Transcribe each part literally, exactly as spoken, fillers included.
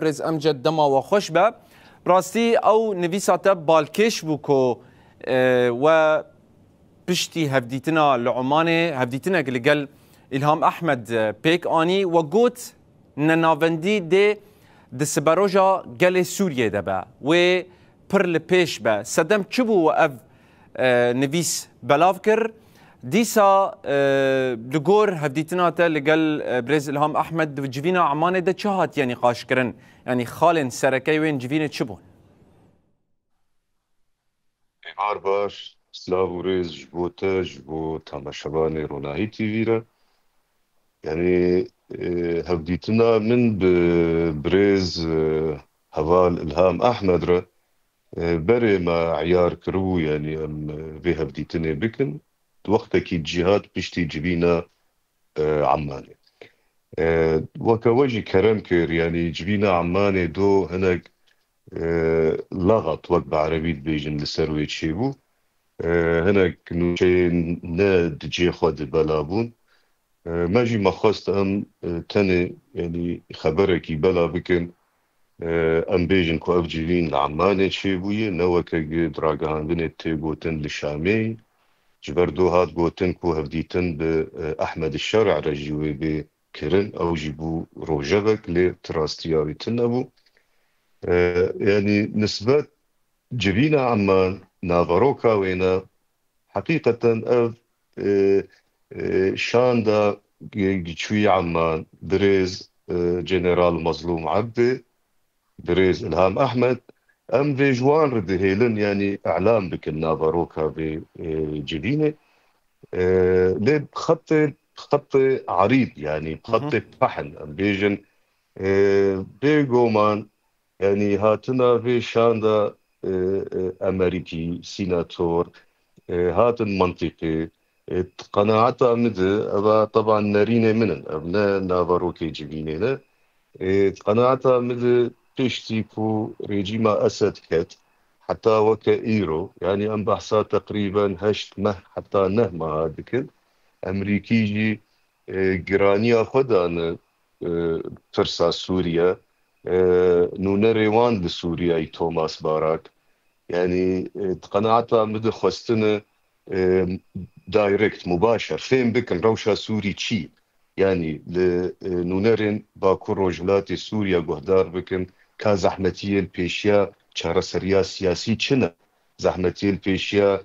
Birêz Emced, dema we xweş be. Bi rastî ew nivîsa te balkêş bû ku, e, we piştî hevdîtina li Omanê, hevdîtinek li gel Îlham Ehmed, e, pêk anî. We got, nenavendî dê di siberoja gelê Sûriyê de be. Wê pir li pêş be. Sedem çi bû we ev, e, nivîs belav kir? Dîsa, e, li gor hevdîtina te li gel, e, birêz Îlham Ehmed di civîna Emanê de çi hatiye nîqaşkirin? Yanî xalên sereke yên civînê çi bûn? Êvar baş, silav û rêz ji bo te, ji bo temaşevanê Ronahî T V re. Yanî, e, hevdîtina min bi birêz, e, heval Îlham Ehmed re, e, berê me eyar kiribû, yanî em, e, vê hevdîtinê bikin. Di wextekî cîhat piştî civîna, e, Emanê. E, weke we jî kerem kir, yanî civîna Emanê do hinek, e, lexet, wek bi erebî dibêjin, li ser wê çêbû. E, hinek nûçeyên ne di cê xwe de bela bûn. E, me jî me xwest em, e, tenê, yanî xeberekî bela bikin. E, em bêjin ku ev civîn li Emanê çêbûye, ne weke gi di ragihandinê tê gotin li Şamê ye. Ji ber do hat gotin ku hevdîtin bi, e, Ehmed Şer'a re jî wê bê kirin. Ew jî bû rojevek, lê ti rastiya wî tune bû. E, yanî nisbet civîna Eman, naveroka wêne, heqîqeten ev, e, e, şanda gi-, giçûyî Eman, birêz, e, General Mazlûm Ebdê, birêz Îlham Ehmed, em vê ji wan re dihêlin, yanî îlam bikin naveroka vê, e, civînê. E, lê xetê, xetê erîd, yanî Hı hı. xetê pehn, em bêjin, e, bêguman, yanî hatina vê şanda, e, e, Amerîkî, sînator, e, hatin mantîqî, e, di qenaeta min de, eva teban nerînê min in, ev ne naverokê civînê ne. E, di qenaeta min de piştî ku rejîma Esed ket, heta weke îro, yanî em behsa teqrîben heşt meh heta neh meha dikin, Amerîkî jî, e, giraniya xwe dane, e, pirsa Sûriye, e, nûnerê wan li Sûriyeyê Thomas Barak. Yanî, e, di qenaeta min de xwestine, e, direct, mubaşer, fêm bikin rewşa Sûrî çi? Yanî li, e, nûnerên Bakur Rojhilatê Sûriye guhdar bikin ka zehmetiyên pêşiya çareseriya siyasî çi ne? Zehmetiyên pêşiya,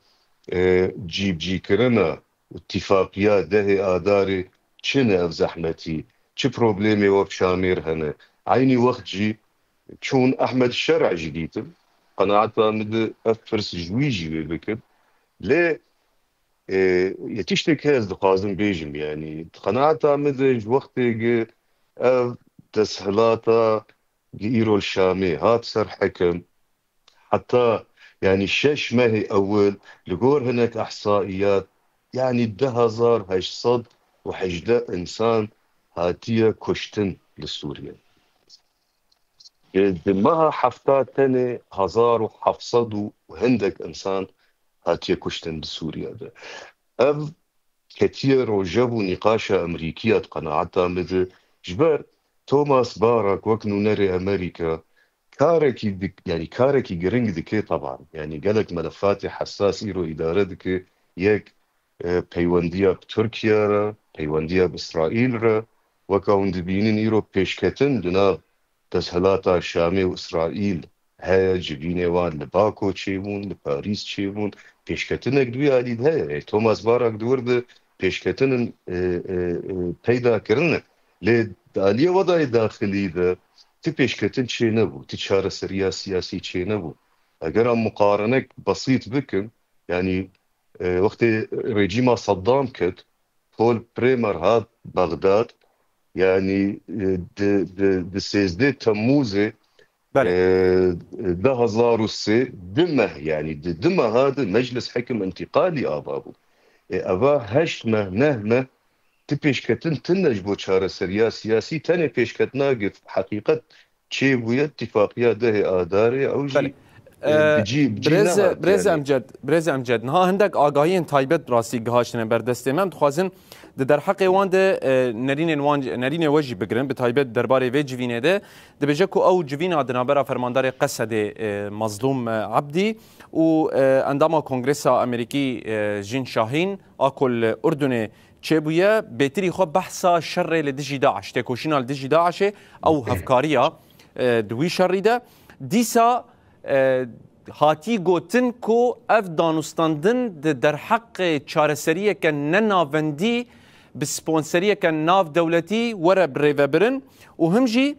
e, cîbicîkirina û tifaqiya dehê Adarê çi ne ev zehmetî? Çi problemê wek Şamêr hene? Eynî wext jî çûn Ehmed Şer'a jî dîtin. Qenaeta min de ev pirs ji wî jî wê bikin. Lê, e, yê tiştek heye ez dixwazim bêjim, yanî di qenaeta min de ji wextê gi ev desthilata gi îro li Şamê hat ser hekim, heta, yanî şeş mehê ewil li gor hinek ihsaiyat, yanî du hezar heşt sed û hejdeh însan hatiye kuştin li Sûriye. Di meha hefta tenê hezar û heft sed û hindek însan hatiye kuştin di Sûriye de. Ev ketiye rojev û nîqaşa Amerîkiya di qenaeta min de, ji ber Thomas Barak wek nûnerê Amerîka karekî dik-, yanî karekî giring dike teban. Yanî gelek melefatê hesas îro îdare dike, yek, e, peywendiya bi Tirkiye re, peywendiya bi Îsraîl re, weke hûn dibînin îro pêşketin di nav desthilata Şamê û Îsraîl heye, civînê wan li Bako çêbûn, li Parîs çêbûn, pêşketinek di wî alî de heye. Ê, Thomas Barak di wir de pêşketinin, e, e, e, peyda kirine. Lê di aliyê wedayê daxilî de ti pêşketin çê nebû, ti çareseriya siyasî çê nebû. Eger em muqarenek besît bikin, yanî, e, wextê rejîma Saddam ket, Paul Bremer hat Bexdad, yanî, e, di, di, di sêzdeh Temmûzê, Belê. e, du hezar û sê, du meh, yanî di du meha de meclis hekim întîqalî ava bû. E, eva heşt meh, neh meh, ti pêşketin tune ji bo çareseriya siyasî, tenê pêşketina gi heqîqet çêbûye, tifaqiya dehê Adarê, ew jî, Belê. e, E, bi cî, bi cî Birêz, nehat, Birêz yanî. Emced, Birêz Emced, niha hindek agahiyên taybet rastî gihaştine ber destê me. Em dixwazin Di derheqê wan de, e, nerînên wan, nerînê we jî bigirin, bi taybet derbarê vê civînê de. Dibêje ku ew civîna di navbera fermandarê Qesedê, e, Mazlûm, e, Ebdî û, e, endama Kongresa Amerîkî, e, Jin Şahîn a ku li Urdunê çêbûye, bêtirî xwe behsa şerê li dijî DAIŞ, têkoşîna li dijî DAIŞê, ew hevkariya, e, di wî şerî de. Dîsa, e, hatî gotin ku ev danûstandin di derheqê çareseriyeke nenavendî bi sponseriyeke navdewletî were birêvebirin û him jî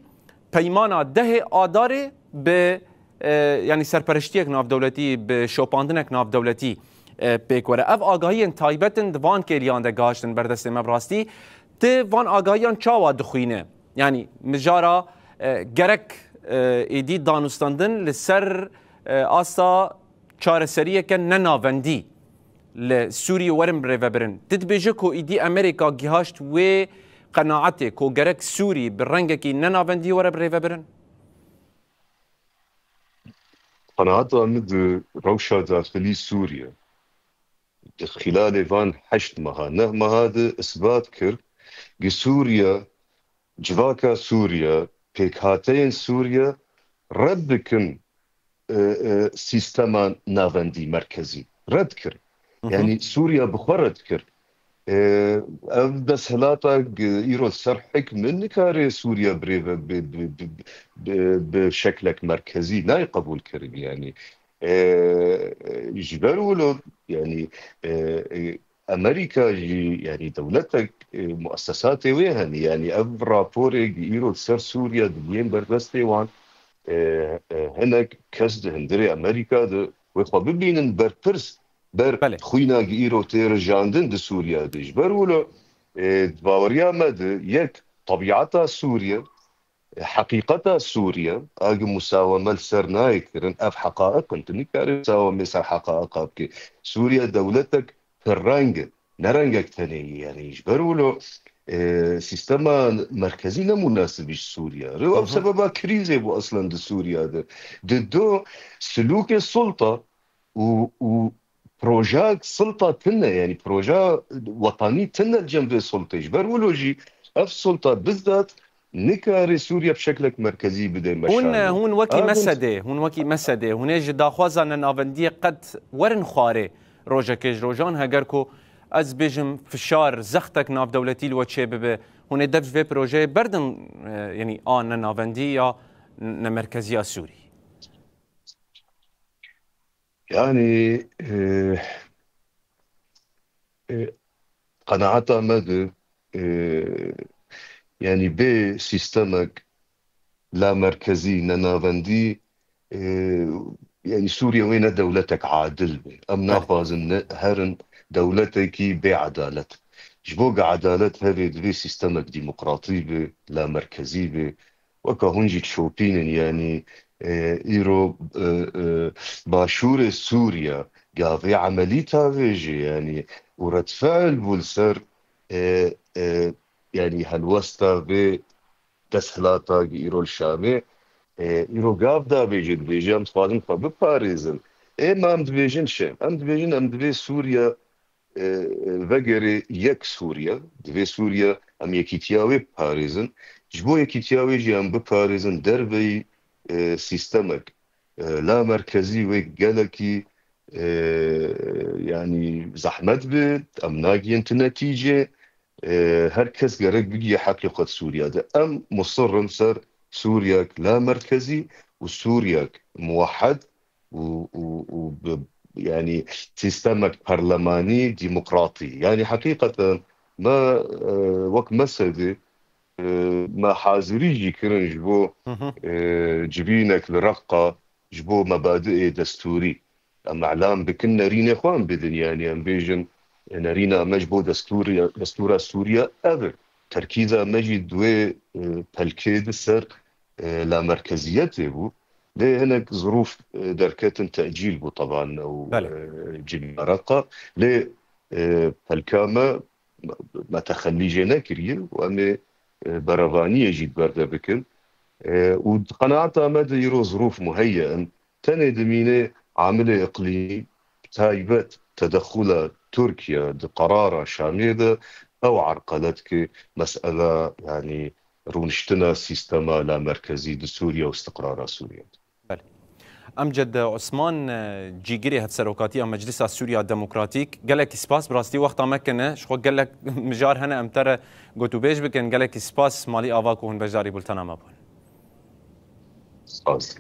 peymana dehê Adarê bi, e, yanî serpereştiyek navdewletî, bi şopandinek navdewletî, e, pêk were. Ev agahiyên taybet in di van kêliyan de gihiştin ber destê me bi rastî. Ti van agahiyan çawa dixwîne? Yanî mijara, e, gerek, e, êdî danûstandin li ser, e, asta çareseriyeke nenavendî li Sûriyê werin birêvebirin. Ti dibêje ku êdî Amerîka gihaşt wê qenaetê ku gerek Sûrî bi rengekî nenavendî were birêvebirin? Qenaeta min di rewşa daxilî Sûriye, di xîlalê van heşt meha, neh meha de isbat kir, gi Sûriye, civaka Sûriye, pêkhateyên Sûriye red dikin, e, e, sîstema navendî merkezî. Red kir. Hı hı. Yanî Sûriye bi xwe red kir. E, ev desthilata g-, îro ser hikm in nikare Sûriye birêve bi, bi, bi, bi, bi şeklek merkezî nayê qebûl kirin. Yanî, e, e, ji ber wilo, yanî, e, e, Amerîka jî, yanî dewletek, e, muessesatê wê hene. Yanî ev raporê îro ser Sûriye dibiyên ber destê wan, e, e, hinek kes di hundirê Amerîka de wê xwe bibînin berpirs ber Belê. xwîna gi îro tê rijandin di Sûriye de. Ji ber wilo, e, di baweriya me de yek, tebîata Sûriye, e, heqîqeta Sûriye, a gi musaweme li ser nayê kirin, ev heqaiq in, tu nikarî musawemê ser heqaiqa bikî. Sûriye dewletek pirreng e, ne rengek tenê ye. Yanî ji ber wilo, e, sîstema merkezî ne munasib e ji Sûriye re. Ew Hı hı. sebeba krîzê bû eslen di Sûriye de. Di do silûkê sulta û, û proja sulta tune, yanî proja wetanî tune li cem vê sultê. Ji ber wilo jî ev sulta bizdat nikare Sûriye bi şeklek merkezî bide Hûn, meşanê. hûn wekî Ev hûn Mesedê, hûn wekî Mesedê, hûn ê ji daxwaza nenavendiyê qet werin xwarê rojekê ji rojan, heger ku ez bêjim fişar zextek navdewletî li we çêbibe, hûn ê dev ji vê projeyê berdin, e, yanî a nenavendî ya nemerkeziya Sûrî? Yanî, e, e, qenaeta me de, e, yanî bê sîstemek lamerkezî, nenavendî, e, yanî Sûriye wê ne dewletek adil be. Em Belê. naxwazin ne herin dewletekî bê edalet. Ji bo ku edalet hebe, divê sîstemek demokratî be, lamerkezî be. Weke hûn jî dişopînin, yanî, e, îro, e, e, başûrê Sûriye gavê emelî tavêje, yanî û redfeil bû li ser, e, e, yanî helwesta vê desthilata gi îro li Şamê, e, îro gav davêje, dibêje, em dixwazin xwe biparêzin. Ê, ma em dibêjin çi? Em dibêjin, em divê Sûriye, e, vegerê yek Sûriye. Divê Sûriye em yekîtiya wê biparêzin. Ji bo yekîtiya wê jî em biparêzin derveyî, e, sîstemek, e, lamerkezî wê gelekî, e, yanî zehmet bi, em nagihên tu netîcê. E, her kes gerek bigiye heqê xwe di Sûriye de. Em musir in ser Sûriyek lamerkezî û Sûriyek muwehed û, û, û bi, yanî sîstemek perlemanî, demokratî. Yanî heqîqeten me, e, wek Mesedê, e, me hazirî jî kirin ji bo, Hı hı. e, civînek li Reqqa, ji bo mebadiê destûrî. Em elan bikin nerînê xwe em bidin, yanî em bêjin, e, nerîna me ji bo destûrê, destûra Sûriye ev e. Terkîza me jî di wê, e, pelkê de ser, e, lamerkeziyetê bû. Lê hinek zirûf, e, derketin, tecîl bû teban ew, Belê. e, civîna Reqa. Lê, e, pelka me, me texellî jê nekiriye û em ê, e, berevaniyê jî di ber de bikin. E, û di qenaeta me de îro zirûf muheyye in. Tenê dimîne amilê iqlîmî, bi taybet tedexula Tirkiye di qerara Şamê de, ew erqele dike mesela, yanî rûniştina sîstema lamerkezî di Sûriye û istiqrara Sûriye. Belê. Emced Osman, e, cîgirê hevserokatiya Meclisa Sûriya Demokratîk, gelekî spas, bi rastî wexta me kine, ji xwe gelek mijar hene em te re gotûbêj bikin, gelekî spas malî ava ku hûn beşdarî bultena me bûn. Spas.